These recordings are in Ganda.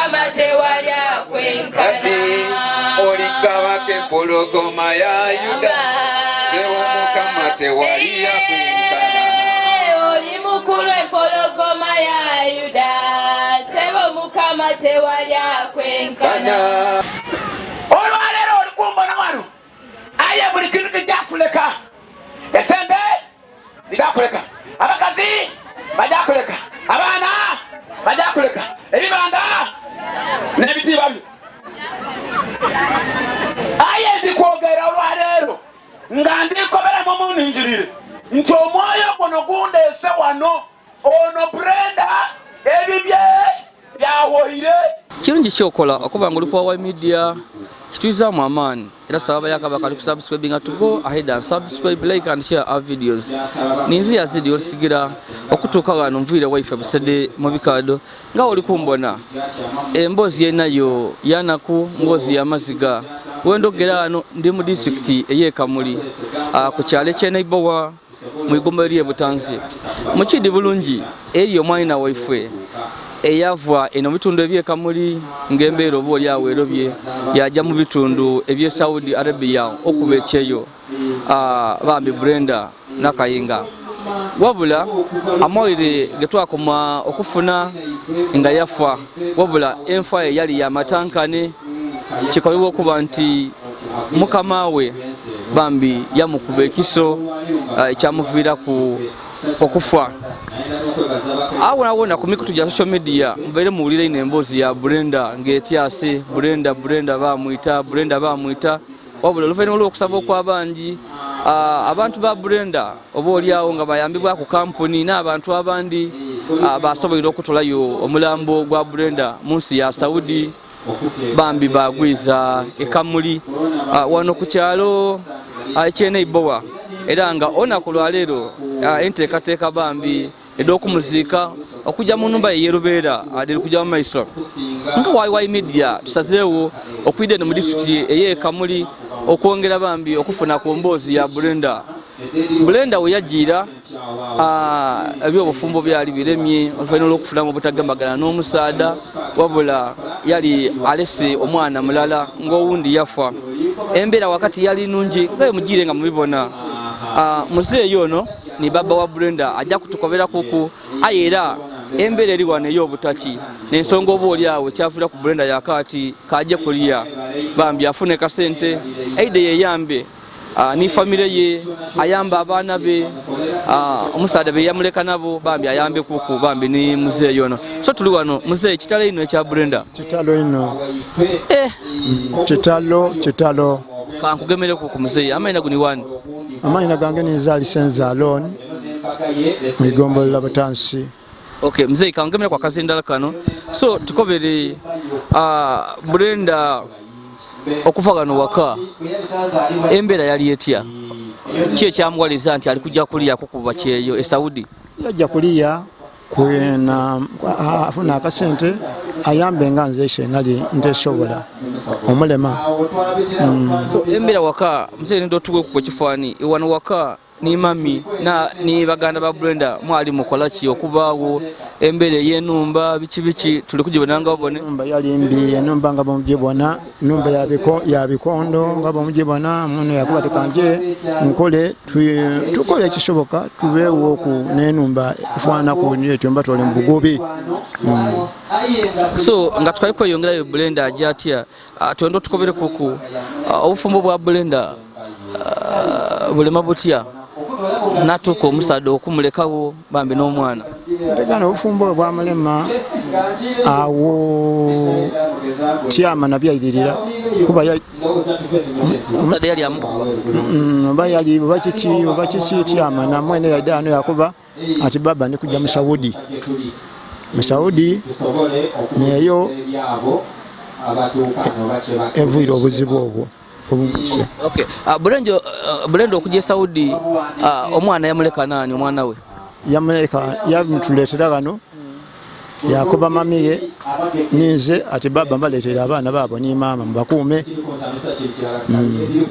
Mukama tewali akwenkana. Oli kabaka empologoma ya Yuda, sebo Mukama tewali akwenkana. Oli mukulu empologoma ya Yuda, sebo Mukama tewali akwenkana. Olwaleero oli kumbona wano, aye buli kintu kijja kuleka. Esente zijja kuleka, abakazi bajja kuleka, abaana bajja kuleka, ebibanda n'ebitiibwa byo. Aye ndikwogera olwaleero nga ndikoberamu omuninjirire nti omwoyo guno gundeese wano, ono Brenda ebibye byawoire. Kirungi kyokola okuba nga oli ku Y Media, kituyizaamu amaani era saba abayaka bakali ku subscribing to go ahead and subscribe, like and share our videos. Ninzi yazidi olusigira okutuuka wano nviire waife Busede mu bikaado nga oli kumbona emboozi yenayo yanaku mboozi y'amaziga. Wendogera wano ndi mu disitulikiti ey'e Kamuli ku kyalo eky'enaibowa mu igombo ly'e Butanzi. Mukidi bulungi eri omwanyina waifwe eyava eno mu bitundu eby'e Kamuli ng'embeera oba oli awo erobye yajja mu bitundu eby'e Saudi Arabia okuba ekyeyo bambi Brenda Nakayinga. Wabula amawulire ge twakoma okufuna nga yafa, wabula enfa ye yali ya matankane, kikolebwa okuba nti mukama we bambi yamukuba ekiso ekyamuviiraku okufa. Awo nawona ku mikutu gya social media mubeere muwulire ino emboozi ya Brenda ng'etyase, Brenda Brenda bamwita, Brenda bamwita. Wabula oluvannyuma lw'okusaba okw'abangi abantu ba Brenda oba oliawo nga bayambibwa ku kampuni n'abantu abandi basoboire okutolayo omulambo gwa Brenda mu nsi ya Saudi, bambi bagwiza ekamuli wano ku kyalo ekyeneibowa, era nga olunaku lwaleero enteekateeka bambi ed'okumuziika okujja mu numba ye yerubeera adiri kujja mu maiso. Nga YY Media tusazeewo okwida eno mu disitulikiti ey'e Kamuli okwongera bambi okufuna ku mboozi ya Brenda. Brenda we yajiira ebyobufumbo byali biremye oluvannyuma lw'okufunamu obutagemagana n'omusaada, wabula yali alese omwana mulala ng'owundi yafa. Embeera wakati yali nungi nga mugiire nga mubibona. Muzeeyi ono ni baba wa Brenda ajja kutukobera kuku, aye era embeera eri wano ey'obutaki n'ensonga oba oli awo kyavuira ku Brenda yakaati kaje kuliya bambi afune kasente aide yeyambe ni famire ye, ayamba abaana be, omusaada be yamuleka nabo bambi ayambe kuku bambi ni muzeeyi ono. So tuli wano muzeeyi, kitalo ino ekya Brenda. Kitalo ino. Kitalo kitalo. Kankugemere kuku muzeeyi, amaina guni wani? Amaina gange ni Zalisenza Alon mwigombolola Butansi. Okay, mzee kangemera kwa kazindala kano. So tukobere Brenda okufa gano waka embeera yali etya? Ki ekyamuwaliza nti ali kujja kulya kukuba kyeyo e Saudi? Yajja kuliya afuna akasente ayambe nga nze nali ntesobola omulema. So embeera waka mzee nindo tuwe ku kifaani wano waka ni mami na ni baganda ba Brenda mwali mukola ki okubaawo embeera ey'enumba biki biki tuli kugibona nga obone? Enumba yali mbi, enumba nga bwemugibona, enumba ya bikondo nga bwemugibona, muno yakuba tekanje nkole tukole ekisoboka tubeewo ku n'enumba efaananaku etyo mba tuli mu bugubi. So nga tukali kweyongerayo Brenda ajja atya? Twenda otukobere kuku obufumbo bwa Brenda bulema butya natuuka omusaada okumulekawo bambi n'omwana? Mpegana obufumbo bwamulema awo tyama nabyairirira kuba omusaada yali amukuba. Oba yali oba kiki oba kiki tyama namwene yadde ano yakuba ati baba ndi kujja mu Saudi, mu Saudi neyo evuire obuzibu obwo. Okay. Brenda okujja e Saudi omwana yamuleka nani? Omwana we yamuleka yamutuleetera wano yakuba mamiye ninze ati baba mbaleetera abaana baabo ni maama mubakuume.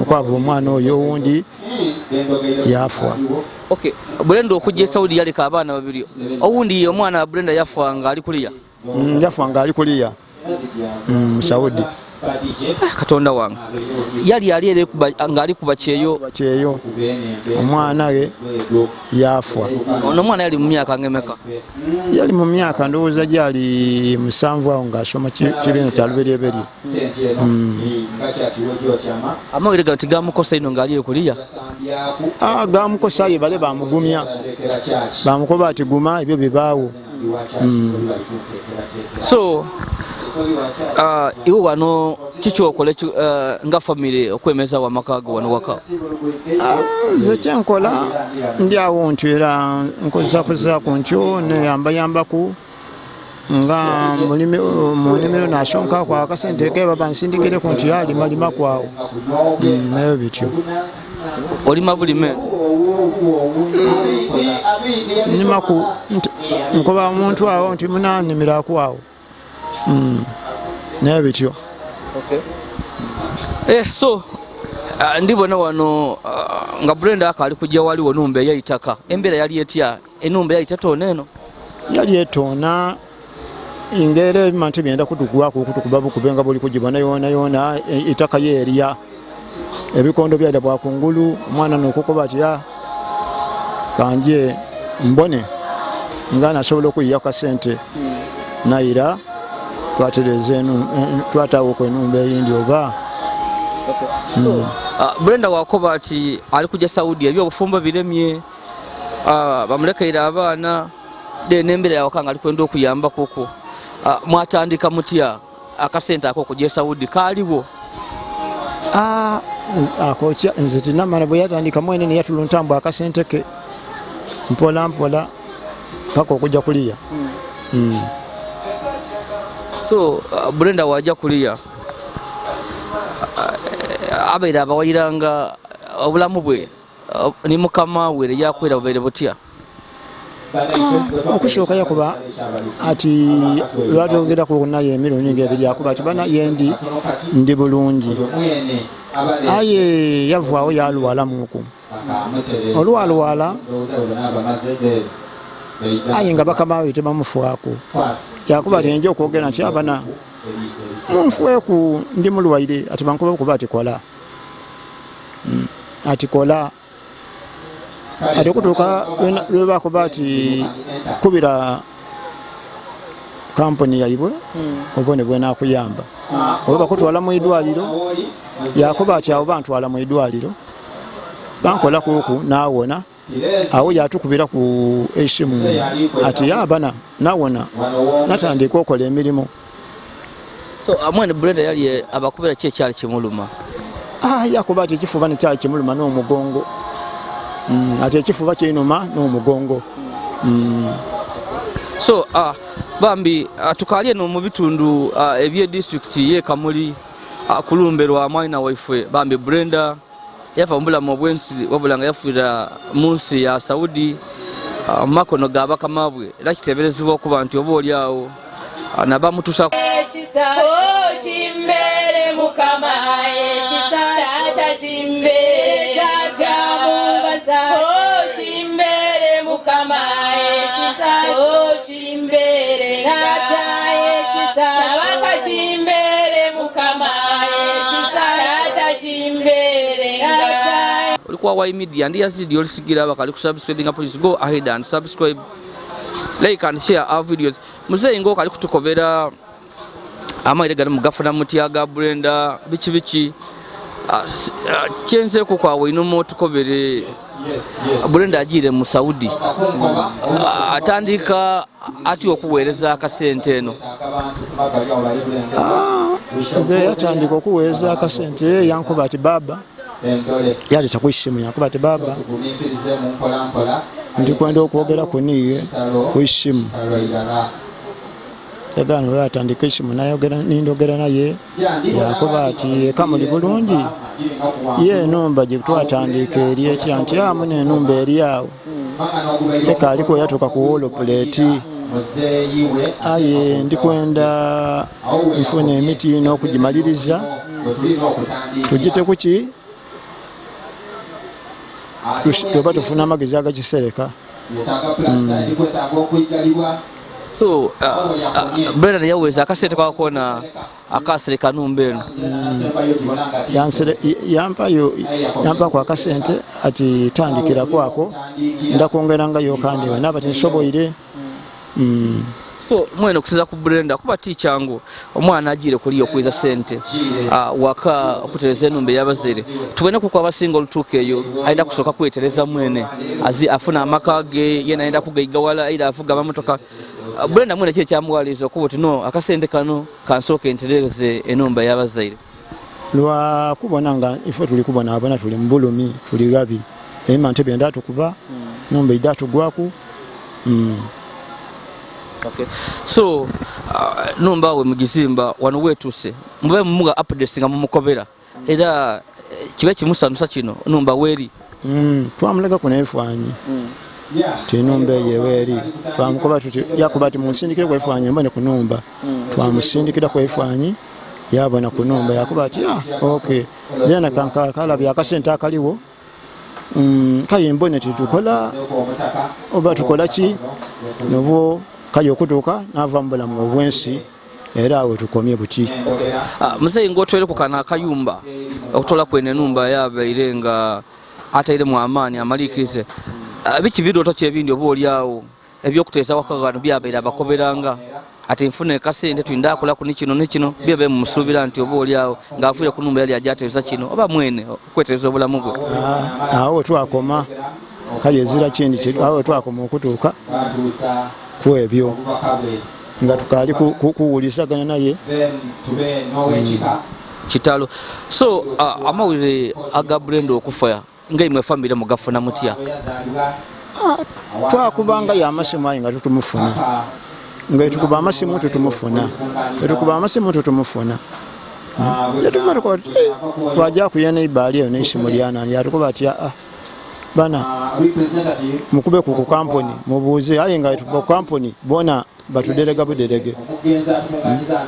Okwava omwana oyo owundi yafa. Okay. Brenda okujja e Saudi yaleka abaana babiri, owundi omwana wa Brenda yafa nga ali kuliya. Yafa nga ali kuliya. Mu Saudi. Katonda wange, yali ali ere ng'ali kuba kyeyo. Kyeyo, omwana we yafa. Ono omwana yali mu myaka ngemeka? Yali mu myaka ndowooza gyali 7 awo, ng'asoma kibiina kya luberyeberye. Amawulire gano tigamukosa ino ng'ali ekuliya? Gamukosa, ye bale bamugumya, bamukoba ati guma, ebyo bibaawo. So iwe wano kikyokola nga famire okwemeza wamaka go wano waka? Nze kyenkola ndi awo ntyo, era nkozesakozesaaku ntyo, neyambayambaku nga mu nnimiro, nasonkaku akasente ke baba nsindikireku nti alimalima awo. Nayo bityo. Olima bulime? Nnimaku, nkoba omuntu awo nti munanimiraku awo. Naye bityo. So ndibona wano nga Brenda akaali kujja, waliwo numba eyaitaka. Embeera yali etya? Enumba yaita toona eno? Yali etoona, ngaera ebima nti byenda kutukubako okutukuba bukube nga buli kugibona yona yona, itaka yerya ebikondo byada bwakungulu. Omwana nokukoba ati, "Ah, kanje mbone nga nasobola okuyiya kasente." Nayira twatereza twatawo ku enumba eyindi oba. So Brenda wakoba ati ali kujja Saudi, ebyobufumbo biremye, bamulekeire abaana de nembeera yawaka nga ali kwenda okuyamba kuku. Mwatandika mutya akasente ako okujja e Saudi? Kaaliwo? Ah, akokya nze tinamala. Bwe yatandika mwene neyatulunta mbu akasente ke mpola mpola paka okujja kuliya. So Brenda wajja kuliya, abeera abawayiranga obulamu bwe ni mukama we yakwera bubeere butya? Okusooka yakuba ati lwatwogeraku naye emirundi ngaebiri, akuba ati bana yendi ndi bulungi, aye yavaawo yalwalamuku olwalwala, aye nga bakama be tebamufaako. Yakuba ati nja okwogera nti abana munfeeku, ndi mulwaire, ati bankuba okuba ati kola. Ati kola, ati okutuuka lwebakuba ati kubira kampuni yaibwe obone bwenakuyamba oba bakutwala mu idwaliro. Yakuba ati awo bantwala mu idwaliro, bankola kuku nawona. Awo yatukubira ku esimu ati yabana nawona, natandika okola emirimu. So mwene Brenda yali abakubira ki ekyali kimuluma? Yakuba ati ekifuba nekyali kimuluma n'omugongo. Ati ekifuba kinuma n'omugongo. So bambi tukaali eno mu bitundu ebye disitulikiti ye Kamuli, kulumbe lwa mwana waifwe bambi Brenda yafa mu bulamu obwensi, wabula nga yafiira mu nsi ya Saudi, mu makono ga bakama bwe, era kiteeberezebwa okuba nti oba oli awo nabamutuusa. Ekisa kimbeere Mukama, ekisa taata kimbeere, taata mubaza kimbeere Mukama, ekisa kimbeere taata, ekisa kabaka kimbeere Mukama, ekisa taata kimbeere taata. Oli kwa Y Media, ndi Yazidi olisigira abakali kusubscribinga. Please go ahead and subscribe, like and share our videos. Muzeeyi ng'okali kutukobera amaire gano mugafuna mutya ga Brenda, biki biki? Kyenzeeku kwawe inuma otukobere, Brenda agiire mu Saudi, atandika atya okuweereza akasente eno? Nze yatandika okuweereza akasente, ye yankuba ati baba, yaleta ku isimu, yankuba ati baba, ndikwenda okwogera ku niye ku isimu. Yagaana olwatandika esimu nayogera, nindogera naye, yakuba ati eka muli bulungi, ye enumba gye twatandika eri etya? Nti amu n'enumba eri awo eka aliko yatuuka ku wall plate, aye ndikwenda nfuna emiti n'okugimaliriza tugite kuki tuba tufuna amagezi agakisereka. So Brenda yaweza akasente kwakona akasereka numba eno. Yampayo yampaku akasente ati tandikira kwako ndakwongerangayo kandi naba tinsoboire. So mwene okusiza ku Brenda kuba ti kyangu omwana agiire kuliyo okwiza sente waka okutereza enumba ey'abazaire. Tubone kuko abasinga olutuuka eyo ayenda kusooka kwetereza mwene azi afuna amaka ge yena ayenda kugaigawala aira avuga amamotoka. Brenda mwene kye kyamuwaliza okuba oti no akasente kano kansooke ntereze enumba ey'abazaire. Lwa kubona nga ife tuli kubonaabona tuli mu bulumi tuli ghabi emante byenda tukuba numba ida tugwaku. Okay. So numba we mugizimba wano wetuse mube mumuga updates nga mumukobera era kibe kimusanusa kino numba weri. Twamulaga kuna ebifaananyi tinumba eyo eweri twamukoba tuti yakuba ati munsindikire ku ebifaananyi mbone ku numba. Twamusindikira ku ebifaananyi yabona ku numba yakuba ati okay yena kalabya akasente akaliwo. Kaye mbone titukola oba tukola ki nobwo kaye okutuuka nava mu bulamu obw'ensi era awo tukomye buti. Muzeeyi ng'otwere ku kano akayumba okutola kwene enumba yabaire nga atairemu amaani amaliikirize, biki birooto ki ebindi oba oli awo ebyokuteesa waka gano byabaire abakoberanga ati nfune kasente tulinda akolaku ni kino ni kino byebe mumusuubira nti oba oli awo ng'avuire ku numba yali ajateeza kino oba mwene okwetereza obulamu bwe. Awo twakoma kaye ezira kindi awo twakoma okutuuka ku ebyo nga tukaali kuwulisagana naye. Kitalo. So amawulire aga Brenda okufa nga imwe famire mugafuna mutya? Twakubanga ya amasimu aye nga tutumufuna, nga tukuba amasimu tutumufuna, tukuba amasimu tutumufuna. Twajja kuyana ibaali eyo n'esimu lyanani yatukuba ati bana mukube ku kampuni mubuuze, aye nga tukuba ku kampuni bona batuderega buderege,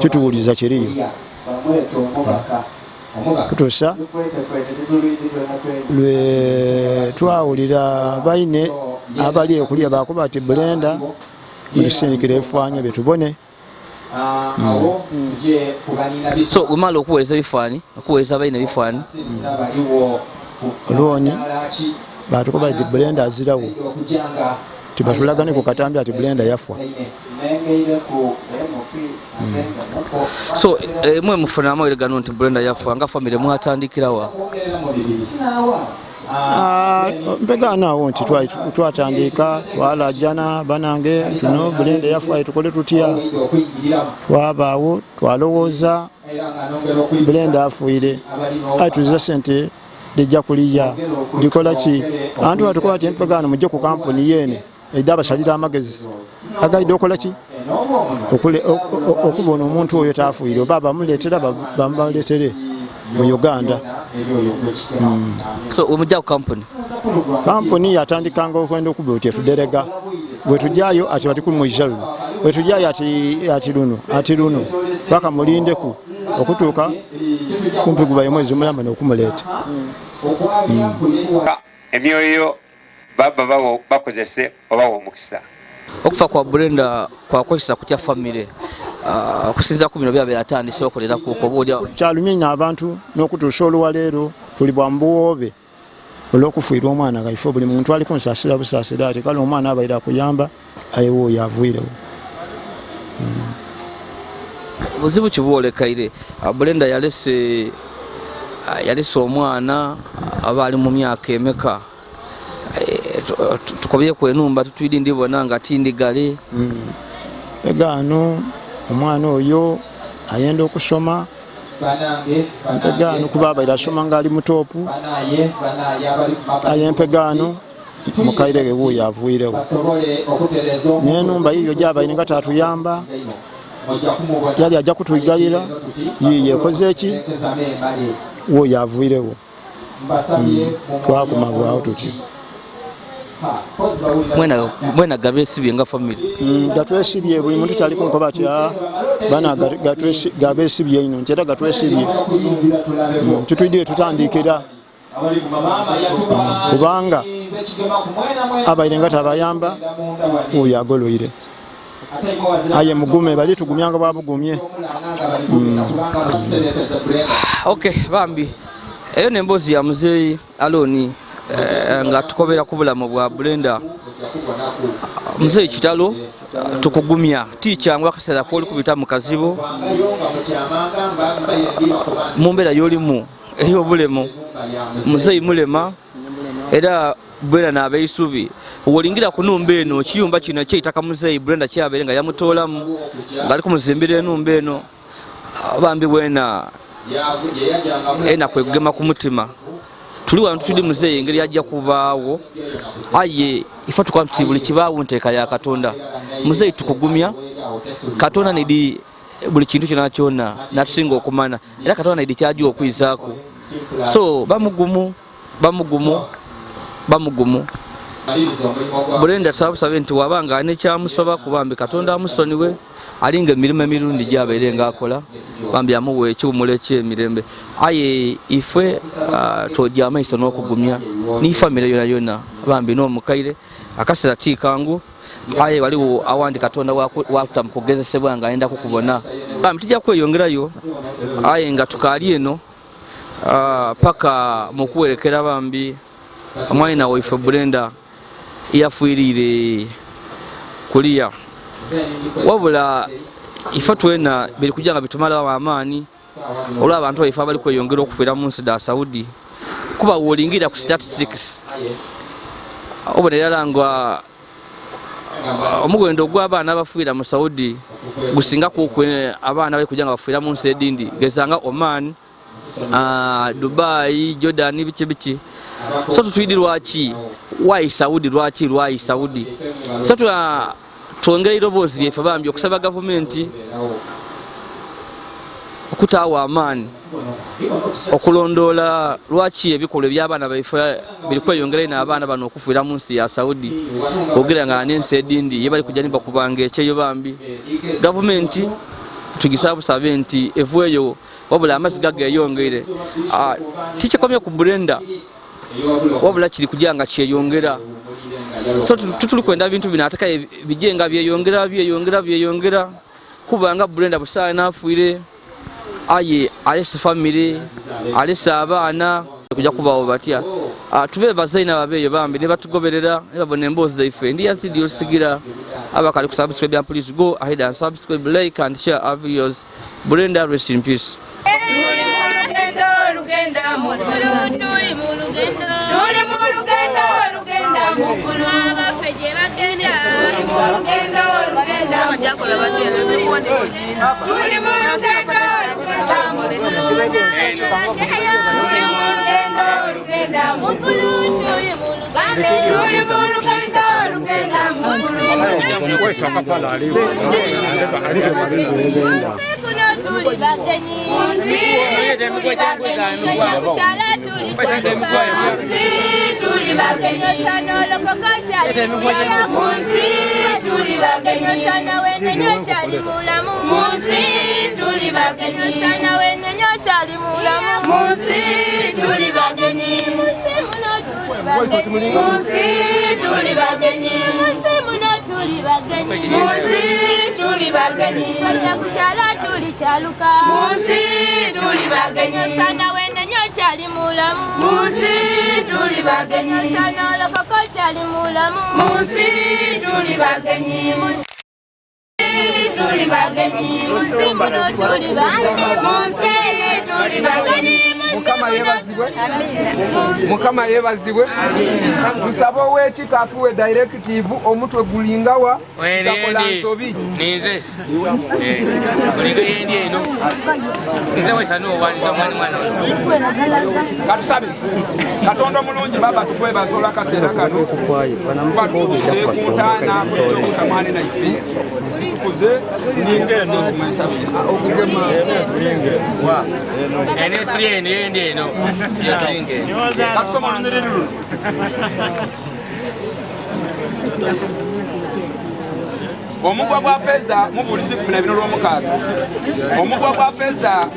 tutuwuliza kiriyo. Kutuusa lwe twawulira baine abali okulya bakuba ati Brenda mutusindikire ebifaananyi byetubone. So wemala okuweereza ebifaananyi, okuweereza abaine ebifaananyi olwoni batukuba ati Brenda azirawo, tibatulagane ku katambi ati Brenda yafa. So mwe mufuna amawulire gano nti Brenda yafa nga famire mwatandikirawa? Mpegaana awo nti twatandika twalajana banange tuno Brenda yafa tukole tutya, twabaawo twalowooza Brenda afuire aye tuziza sente lijja kuliya likola ki antu batukoba ati mpegaana mujje ku kampuni yene edda abasalira amagezi agaidde okola ki okubona omuntu oyo tafuire oba bamuleetera bamuleetere mu Uganda. So wemujja ku kampuni? Kampuni yatandikanga okwenda okuba oti etuderega bwetujjayo ati batikumwiza luno, bwetujjayo ati luno ati luno paka mulindeku okutuuka kumpi gubaye mwezi mulamba n'okumuleeta. Emyoyo baba bakozese obawa omukisa. Okufa kwa Brenda kwakozesa kutya famire okusinziira ku bino byabeera atandise okolera ku oba kyalumye nnyo abantu n'okutuusa olwaleero tuli bwa mubuwoobe olw'okufiirwa omwana gaife. Buli muntu ali kunsaasira busaasira ati kale omwana abaire akuyamba aye wuuyo aviirewo. Buzibu kibwolekaire Brenda yalese omwana aba ali mu myaka emeka? Tukobye ku enumba tutwidi ndibona nga tindigale. Egaano omwana oyo ayenda okusoma mpegaano kuba abaire asoma nga ali mutoopu, aye mpegaano mukaire wuuyo avuirewo n'enumba yiyo gyabaire nga tatuyamba yali ajja kutuigalira yiyo ekoze ki wuuyo avuirewo. Twakoma bwawo tuti mwena gabesibye nga family. Gatwesibye buli muntu kyali kunkoba ati bana gabesibye ino nti era gatwesibye. Tutwidire tutandikira kubanga abaire nga tabayamba oyo agoloire. Aye mugume, bali tugumyanga bwabugumye. Okay, bambi eyo nemboozi ya muzeeyi Aloni nga tukobera ku bulamu bwa Brenda. Muzeeyi kitalo, tukugumya tikyangu akaseera koli kubita mu kazibu mu mbeera y'olimu ey'obulemu. Muzeeyi mulema era Brenda n'abeisubi wolingira ku numba eno, ekiyumba kino ekyeitaka muzeeyi Brenda kyabeere nga yamutoolamu ng'ali kumuzimbira enumba eno. Bambi wena ena kwegema ku mutima tuli wano tutudi muzeeyi engeri yajja kubaawo, aye ife tukuba nti buli kibaawo nteeka ya Katonda. Muzeeyi tukugumya, Katonda nidi buli kintu kyona kyona natusinga okumana, era Katonda nidi kyajja okwizaako. So bamugumu bamugumu bamugumu. Brenda sabusabe nti wabanga alina ekyamusoba kubambi Katonda amusoniwe, alinga emirimu emirundi gyabeere nga akola, bambi amuwe ekiwumulo ekyemirembe. Aye ife twojja amaiso n'okugumya ni famire yona yona bambi n'omukaire akaseera tikangu, aye waliwo awandi Katonda wakuta mu kugezesebwa nga ayenda kukubona. Bambi tujja kweyongerayo aye nga tukaali eno paka mukuwerekera bambi omwana waife Brenda yafiirire kuliya. Wabula ife twena biri kujja nga bitumalawo amaani olw'abantu baife abali kweyongera okufiira mu nsi da Saudi, kuba wolingira ku statistics obona erala nga omuwendo ogw'abaana abafiira mu Saudi gusinga ku abaana bali kujja nga bafiira mu nsi edindi gezanga Oman, Dubai, Jordan, biki biki. So tutwidi lwaki why Saudi, lwaki lwayi Saudi. So twongera iroboozi lyaife bambi okusaba gavumenti okutaawa amaani okulondoola lwaki ebikolwa eby'abaana baife biri kweyongera ino abaana bano okufiira mu nsi ya Saudi, ogira nga n'ensi edindi ye bali kujja nibakubanga ekyeyo. Bambi gavumenti tugisaba busabe nti evueyo, wabula amazzi gageyongeire. Tikikomye ku Brenda, wabula kiri kujja nga kyeyongera. So tutuli kwenda bintu bino ate kaye bijje nga byeyongera byeyongera byeyongera, kubanga Brenda busaana nafuire, aye alese famire, alese abaana kujja kubawo batya. Tube bazaina babeeyo bambi ne batugoberera ne babona emboozi zaife. Ndi Yazidi olusigira abakali ku subscribe, and please go ahead and subscribe, like and share our videos. Brenda, rest in peace. Mukama yebazibwe. Tusaba ow'ekika atuwe directive, omutwe gulingawa takola nsobi. Ninze olinga yendi eno nze wesanu owaniza omwani mwana. Katusabe Katonda omulungi baba, tukwebaza olw'akaseera kano batuuse ku ntaana kuky'okutamwane naife tukuze ninga okugema ene tuli eno yendi eno yetulinga eno. Katusoma olunyiriri luno. Omugwa gwa feeza mu buli 16, omugwa gwa feeza.